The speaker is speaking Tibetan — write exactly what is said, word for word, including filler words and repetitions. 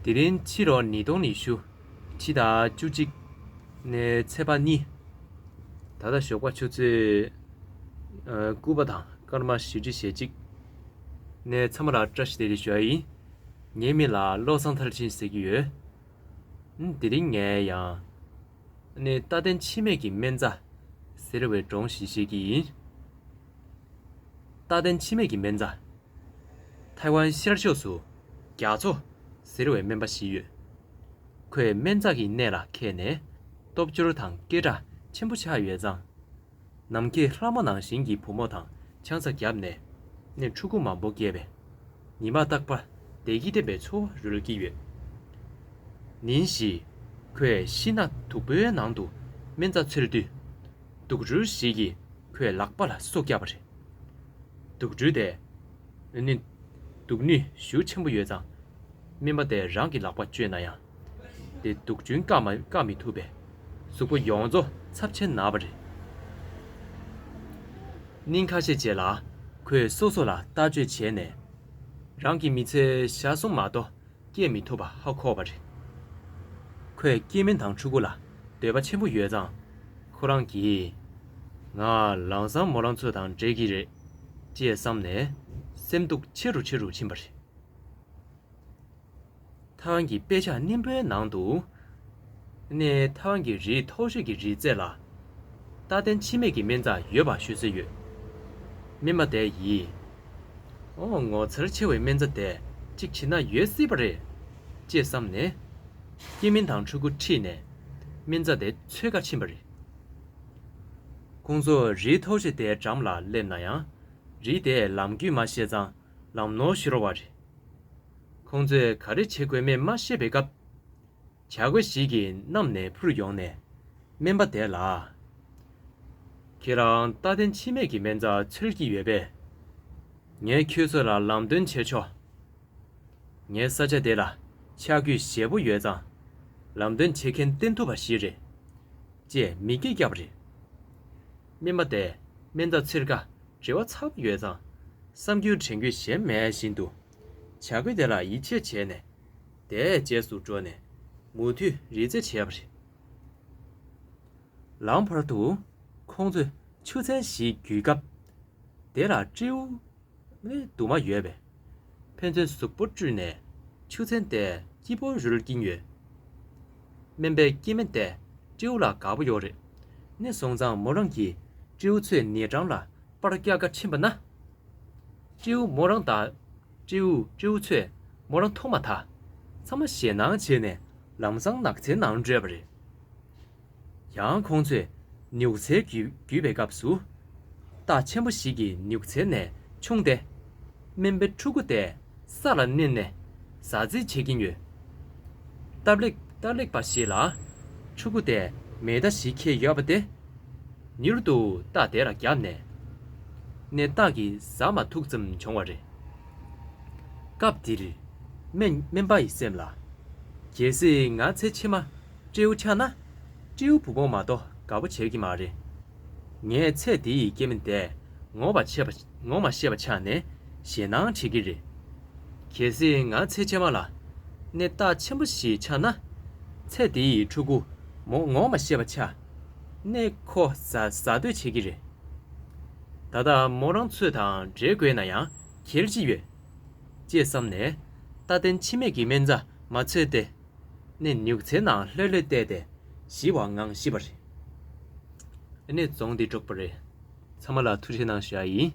དེ་རིང་ཕྱི་ལོ་ཉིས་སྟོང་ཉི་ཤུ་ཕྱི་ཟླ་བཅུ་གཅིག་ནས་ཚེས་པ་གཉིས། ད་ལྟ་ཞོགས་པ་ཆུ་ཚོད་ཨ་སྐུད་པ་དང་སྐར་མ་བཞི་ཁྲི་ཞེ་གཅིག་ནས་ཚང་མ་ལ་བཀྲ་ཤིས་བདེ་ལེགས་ཞུ་ཡ་ཡིན། ངའི་མིང་ལ་བློ་བཟང་མཐར་ཕྱིན་ཟེར་གྱི་ཡོད། ཨ་དེ་རིང་ངས་ཡང་ནི་རྟ་དན་འཆི་མེད་ཀྱི་སྨན་རྩྭ་ཟེར་བའི་སྒྲུང་ཞིག་བཤད་ཀྱི་ཡིན། རྟ་དན་འཆི་མེད་ཀྱི་སྨན་རྩྭ། ཐའེ་ཝན་ཤར་ཕྱོགས་སུ་རྒྱ་མཚོ་ཟེར་བའི་སྨན་པ་ཞིག་ཡོད། ཁོས་སྨན་རྩྭ་གི་གནས་ལ་མཁས་ནས་སྟོབས་འབྱོར་དང་སྐད་གྲགས་ཆེན་པོ་ཆགས་ཡོད་ཙང་། ནམ་མཁའི་ལྷ་མོ་ནང་བཞིན་གྱི་བུ་མོ་དང་ཆང་ས་བརྒྱབ་ནས་ནས་ཕྲུ་གུ་མང་པོ་སྐྱེས་པས། ཉི་མ་རྟག་པར་བདེ་སྐྱིད་ལྡན་པའི་འཚོ་བ་རོལ་གྱི་ཡོད། ཉིན་ཞིག་ཁོས་ཤིང་ནགས་སྡུག་པོའི་ནང་དུ་སྨན་རྩྭ་འཚོལ་དུས། དུག་སྦྲུལ་ཞིག་གིས་ཁོའི་ལག་པ་ལ་སོ་བརྒྱབ་པ་རེད། དུག་སྦྲུལ་དེ་ནི་དུག་ནུས་ཤུགས་ཆེན་པོ་ཡོད་ཙང་། སྨན་པ་དེས་རང་གི་ལག་པ་གཅོད་ན་ཡང་། དེ་དུག་སྦྲུལ་བཀག་མ་བཀག་མི་ཐུབ་པས། གཟུགས་པོ་ཡོངས་རྫོགས་ཚབས་ཆེན་ན་བ་རེད། ཉིན་ཁ་ཤས་རྗེས་ལ་ཁོས་སོ་སོ་ལ་ལྟ་སྤྱོད་བྱས་ནས། རང་གི་མི་ཚེ་ཞག་གསུམ་མ་གཏོགས་སྐྱེལ་མི་ཐུབ་པ་ཧ་གོ་བ་རེད། ཁོས་སྐྱེ་དམན་དང་ཕྲུ་གུ་ལ་འདོད་པ་ཆེན་པོ་ཡོད་ཙང་། ཁོ་རང་གིས། ང་ལམ་སང་མོ་རང་ཚོ་དང་འཕྲད་ཀྱི་རེད། ཅེས་བསམ་ནས་སེམས་སྡུག་ཆེ་རུ་ཆེ་རུ་ཕྱིན་པ་རེད། ཐའེ་ཝན་གྱི་དཔེ་ཆ་རྙིང་པའི་ནང་དུ། ནས་ཐའེ་ཝན་གྱི་རི་མཐོ་ཤོས་ཀྱི་རི་རྩེ་ལ། རྟ་དན་འཆི་མེད་ཀྱི་སྨན་རྩྭ་ཡོད་པ་ཤོད་སྲོལ་ཡོད། སྨན་པ་དེ་ཡིས། ཨོ་ངོ་མཚར་ཆེ་བའི་སྨན་རྩྭ་དེ་གཅིག་བྱིན་ན་ཡོད་སྲིད་པ་རེད། ཅེས་བསམ་ནས། སྐྱེ་དམན་དང་ཕྲུ་གུ་ཁྲིད་ནས་སྨན་རྩྭ་དེ་འཚོལ་ག་ཕྱིན་པ་རེད། ཁོང་ཚོ་རི་མཐོ་ཤོས་དེའི་འགྲམ་ལ་སླེབས་ན་ཡང་། རི་དེས་ལམ་རྒྱུས་མ་ཤེས་ཙང་ལམ་ནོར་ཤོར་བ་རེད། ཁོང་ཚོས་ག་རེ་བྱེད་དགོས་མེད་མ་ཤེས་པའི་སྐབས། བྱ་རྒོད་ཞིག་གིས་གནམ་ནས་འཕུར་ཡོང་ནས་སྨན་པ་དེ་ལ། ཁྱེད་རང་རྟ་དན་འཆི་མེད་ཀྱི་སྨན་རྩྭ་འཚོལ་གྱི་ཡོད་པས། ངས་ཁྱོད་ཚོ་ལ་ལམ་སྟོན་བྱེད་ཆོག་ངའི་ས་ཆ་དེ་ལ་ཆ་རྒྱུས་ཞེ་པོ་ཡོད་ཙང་། ལམ་སྟོན་བྱེད་མཁན་བསྟེན་ཐུབ་པ་ཞིག་རེད། ཅེས་མིག་སྐྱེས་བརྒྱབ་པ་རེད། སྨན་པ་དེས་སྨན་རྩྭ་འཚོལ་སྐབས་བྲེལ་བ་ཚ་པོ་ཡོད་ཙང་། བསམ་རྒྱུ་དྲན་རྒྱུ་གཞན་མེད་བཞིན་དུ། བྱ་རྒོད་དེ་ལ་ཡིད་ཆེས་བྱས་ནས། དེའི་རྗེས་སུ་འགྲོ་ནས་མུ་མཐུད་རི་རྩེ་བྱས་པ་རེད། ལམ་བར་དུ་ཁོང་ཚོས་ཆུ་ཚན་ཞིག་བརྒྱུད་སྐབས། དེ་ལ་སྤྲེའུ་ནི་དུ་མ་ཡོད་པས། ཕན་ཚུན་གཟུགས་པོ་བཀྲུས་ནས་ཆུ་ཚན་དེ་སྐྱིད་པོ་རོལ་གྱིན་ཡོད། སྨན་པའི་སྐྱེ་དམན་དེ་སྤྲེའུ་ལ་དགའ་པོ་ཡོད་རེད། ནི་སོང་ཙང་མོ་རང་གིས་སྤྲེའུ་ཚོའི་ཉེ་འགྲམ་ལ་པར་རྒྱག་ག་ཕྱིན་པ་ན། སྤྲེའུ་མོ་རང་དང་། སྤྲེའུ་སྤྲེའུ་ཚོས་མོ་རང་མཐོང་མ་ཐག་ཚང་མ་ཞེད་སྣང་བྱས་ནས་ལམ་སང་ནགས་ཚལ་ནང་བྲོས་པ་རེད། ཡང་ཁོང་ཚོས་ནུབ་ཚལ་བརྒྱུད་བརྒྱུད་པའི་སྐབས་སུ། རྟ་ཆེན་པོ་ཞིག་གིས་ནུབ་ཚལ་ནས་མཆོངས་ཏེ། སྨན་པའི་ཕྲུ་གུ་དེ་ས་ལ་མནན་ནས་ཟ་རྩིས་བྱེད་ཀྱིན་ཡོད། སྟབས་ལེགས་སྟབས་ལེགས་པ་ཞིག་ལ། ཕྲུ་གུ་དེ་མེ་མདའ་ཞིག་འཁྱེར་ཡོད་པ་དེ། མྱུར་དུ་རྟ་དེ་ལ་བརྒྱབ་ནས། ནས་རྟ་གིས་ཟ་མ་ཐུབ་ཙམ་བྱུང་བ་རེད། སྐབས་འདིར། སྨན་སྨན་པ་ཡི་སེམས་ལ། གལ་སྲིད་ང་ཚེ་ཕྱི་མ་སྤྲེའུ་ཆགས་ན། སྤྲེའུ་བུ་མོ་མ་གཏོགས་དགའ་པོ་བྱེད་ཀྱི་མ་རེད། ངས་ཚེ་འདི་ཡི་སྐྱེ་དམན་དེ་ངོ་མ་ཤེས་པ་ངོ་མ་ཤེས་པ་ཆགས་ནས་ཞེད་སྣང་བྱེད་ཀྱི་རེད། གལ་སྲིད་ང་ཚེ་ཕྱི་མ་ལ་ནས་རྟ་ཆེན་པོ་ཞིག་ཆགས་ན། ཚེ་འདི་ཡི་ཕྲུ་གུ་མོ་ངོ་མ་ཤེས་པ་ཆགས་ནས་ཁོ་ཟ་ཟ་འདོད་བྱེད་ཀྱི་རེད། ད་ལྟ་མོ་རང་ཚོ་དང་འབྲལ་དགོས་ན་ཡང་གལ་ཅི་ཡོད། ཅེས་བསམ་ནས་རྟ་དན་འཆི་མེད་ཀྱི་སྨན་རྩྭ་མ་འཚོལ་ཏེ། ནས་ནུབ་ཚལ་ནང་ལྷོད་ལྷོད་བལྟས་ཏེ་ཞི་བའི་ངང་ཤི་བ་རེད། ཨ་ནི་རྫོང་འདི་གྲུབ་པ་རེད། ཚང་མ་ལ་ཐུགས་རྗེ་གནང་ཞུ་ཡ་ཡིན།